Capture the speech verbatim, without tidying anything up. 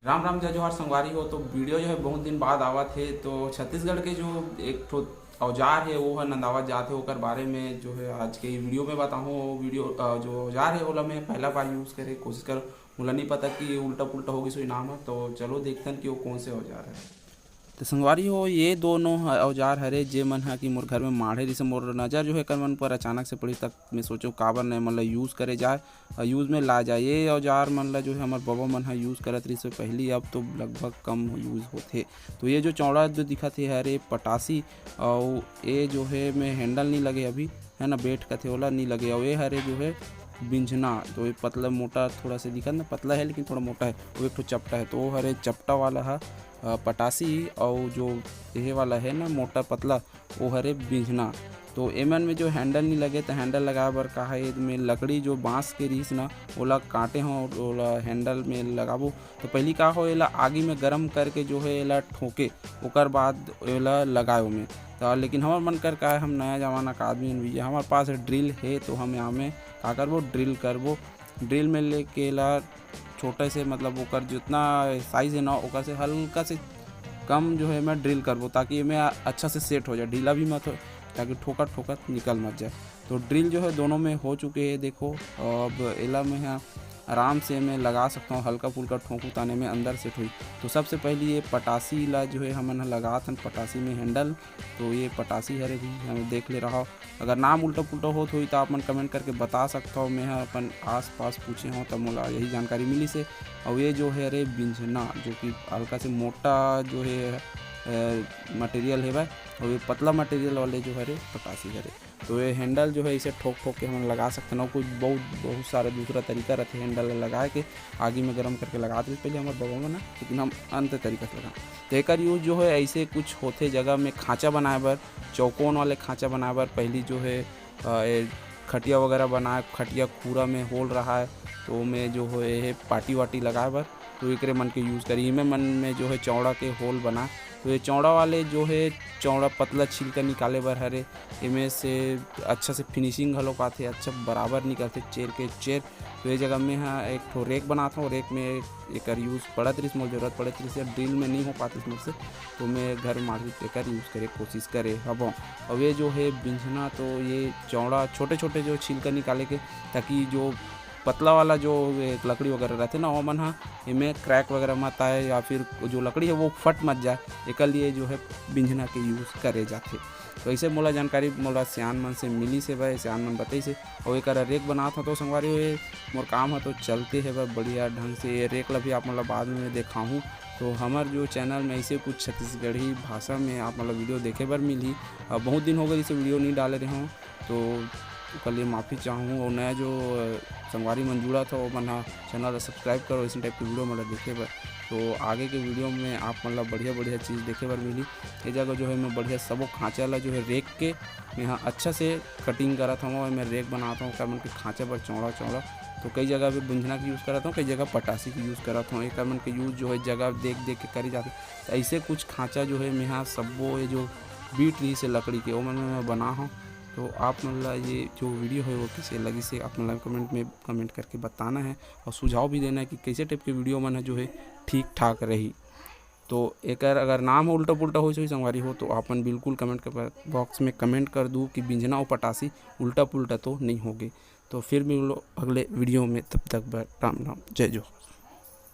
राम राम, जय जोहार संगवारी हो। तो वीडियो जो है बहुत दिन बाद आवत हे, तो छत्तीसगढ़ के जो एक ठो औजार है वो है नंदावत जात है, ओकर बारे में जो है आज के वीडियो में बताहूँ। वो वीडियो, अ, जो औजार है ओला मैं पहला बार यूज़ करे कोशिश कर, मोला नहीं पता कि उल्टा पुल्टा हो गई सो नाम है। तो चलो देखते हैं कि वो कौन से औजार है। तो संगवारी हो, ये दोनों ह-, औजार हरे जे मन ह कि मोर घर में माढ़े रिहिस, मोर नज़र जो है एकर मन पर अचानक से पड़ी, तक मैं सोचो काबर न एमन ला यूज़ करे जाए, अ, यूज़ में ला जाए। ये औजार मन ला जो है हमर बबा मन ह यूज़ करत रहिस पहली, अब तो लगभग कम यूज़ होथे। तो ये जो चौड़ा जो दिखत हे हरे पटासी, अउ ये जो है में हैंडल नहीं लगे अभी, है ना, बेट कथे ओला नहीं लगे, अउ ये हरे जो है बिंझना, तो ये पतला मोटा थोड़ा सा दिखत ना, पतला है लेकिन थोड़ा मोटा है, वो एक ठो चपटा है, तो वो हरे चपटा वाला है, अ, पटासी, अउ जो ये वाला है ना मोटा पतला, वो हरे बिंझना। तो एमन में जो हैंडल नहीं लगे, तो हैंडल लगाए बर का है, एमे लकड़ी जो बांस के रिहिस ना, ओला काटे हो, ओला हैंडल में लगाबो। तो पहली का हो, एला आगी में गरम करके जो है एला ठोके, ओकर बाद एला लगाए ओमे। तो लेकिन हमर मन कर का है, हम नया जमाना का आदमी हन भैया, हमारे पास ड्रिल है, तो हम यहाँ में का करबो, ड्रिल करबो। ड्रिल में लेके एला छोटे से, मतलब ओकर जितना साइज है ना, ओकर से हल्का से कम जो है मैं ड्रिल करबो, ताकि एमे अच्छा से सेट हो जाए, ढीला भी मत हो, ताकि ठोकर ठोकर निकल मत जाए। तो ड्रिल जो है दोनों में हो चुके हैं। देखो, अब एला मैं ह आराम से मैं लगा सकता हूँ, हल्का फुल्का ठोंकू ताने में अंदर सेट होई। तो सबसे पहली ये पटासी ला जो है हमन ह लगात हन, पटासी में हैंडल। तो ये पटासी हरे भी, हम देख ले रहा हो। अगर नाम उल्टा पुल्टा होत होई तो आप मन कमेंट करके बता सकता हो। मैं ह अपन आस पास पूछे हूँ, तब मोला यही जानकारी मिली से। और ये जो है रे बिंझना, जो कि हल्का से मोटा जो है, अ, मटेरियल है भाई, और ये पतला मटेरियल वाले जो है रे पटासी हरे। तो ये हैंडल जो है इसे ठोक ठोक के हमन लगा सकते हैं। कुछ बहुत, बहुत सारा दूसरा तरीका रहते हैंडल लगाए के, आगी में गर्म करके लगाते रहिस पहले हमारे बबा मन ह, लेकिन हम अंत तरीका से लगा। तो एकर यूज़ जो है ऐसे कुछ होथे जगह में खांचा बनाए बर, चौकोन वाले खांचा बनाए बर। पहली जो है, अ, ए, खटिया वगैरह बनाए, खटिया खूरा में होल रहा है, तो ओमे जो है ये पाटी वाटी लगाए बर, तो एकरे मन के यूज़ करी। इमे मन में जो है चौड़ा के होल बना, तो ये चौड़ा वाले जो है चौड़ा पतला छिलका निकाले बर हरे, एमे से अच्छा से फिनिशिंग घलोक आथे, अच्छा बराबर निकलथे चेर के चेर। तो ये जगह में ह एक ठो रेक बनात हूँ, रेक में एकर यूज़ पड़त रहिस, मोर जरूरत पड़त रहिस, या ड्रिल में नहीं हो पातिस मोर से, तो मैं घर में माढ़े एकर यूज़ करे कोशिश करे हबों। और ये जो है बिंझना, तो ये चौड़ा छोटे छोटे जो छिलका निकाले के, ताकि जो पतला वाला जो एक लकड़ी वगैरह रहते ना, ओमन ह एमे क्रैक वगैरह मत आए या फिर जो लकड़ी है वो फट मत जाए, एकर लिए जो है बिंझना के यूज़ करे जाथे। तो ऐसे मोला जानकारी मोला सियान मन से मिली से भाई, सियान मन बताई से। और एक रेक बनात हो तो संगवारी हो, ये मोर काम ह तो चलते हे भाई बढ़िया ढंग से। ये रेक ला भी आप मन ला बाद में देखाहूँ। तो हमार जो चैनल में ऐसे कुछ छत्तीसगढ़ी भाषा में आप मन ला वीडियो देखे बर मिलही। अब बहुत दिन हो गए इसे वीडियो नहीं डाले रहे हूँ, तो ओकर लिए माफ़ी चाहूँ। और नया जो, अ, संगवारी मन जुड़त हो, ओमन ह चैनल ला सब्सक्राइब करो, इसी टाइप के वीडियो मन ला देखे बर। तो आगे के वीडियो में आप मन ला बढ़िया बढ़िया चीज़ देखे बर मिली। ये जगह जो है मैं बढ़िया सबो खांचा ला जो है रेक के मैं ह अच्छा से कटिंग करत हूँ, मैं रेक बनाता हूँ, ओकर मन के खांचा बर चौड़ा चौड़ा। तो कई जगह पे बिंझना के यूज़ करत हूँ, कई जगह पटासी के यूज़ करत हूँ। एकर मन के यूज़ जो है जगह देख देख के करी जाथे। तो ऐसे कुछ खांचा जो है मैं ह सब्बो ये जो बीट रहिस हे लकड़ी के, ओमन में मैं बना हूँ। तो आप मन ला ये जो वीडियो है वो कैसे लगिस हे, आप मन ला कमेंट में कमेंट करके बताना है और सुझाव भी देना है कि कैसे टाइप के वीडियो मन ह जो है ठीक ठाक रही। तो एकर अगर नाम हो उल्टा पुल्टा होइस होही संगवारी हो, तो आप मन बिल्कुल कमेंट कर, बॉक्स में कमेंट कर दू कि बिंझना और पटासी उल्टा पुल्टा तो नहीं होगे। तो फिर मिलो अगले वीडियो में, तब तक बर राम राम, जय जोहार।